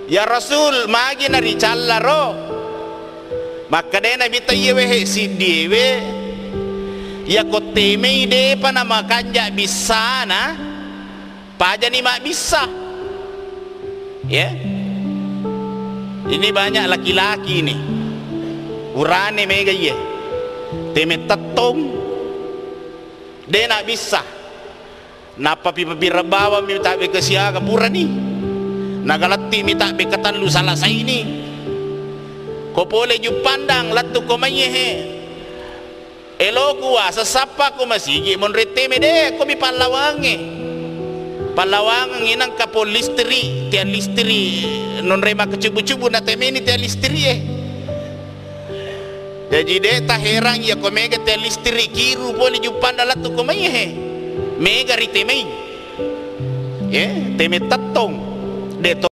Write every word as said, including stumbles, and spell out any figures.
Ya Rasul, magi naricallaro? Makkeda Nabitta, iye wehe siddiewe, iyako temei depa namakanja bissana, pajani mabbissa. Ya. Ini banyak laki-laki ini. Urane mega iye. Teme tettong. De nabbissa. Nappa pi-, papireng bawang mi tabbe ke siaga purani. Nagaletti mi tabbe ketellu salasaini. Ko pole Juppandang lettu ko maiye he. Eloku wa sessappa ko masigi monre teme de ko mi pallawange. Pallawange nangka pol listrik, tiang listrik nonre makkecubu-cubu na temeni tiang listrik e. Jaji de taherang iya ko mega tiang listrik kiru pole Juppandang lettu ko maiye he. Mega ritemei. Ye, teme tettong. De to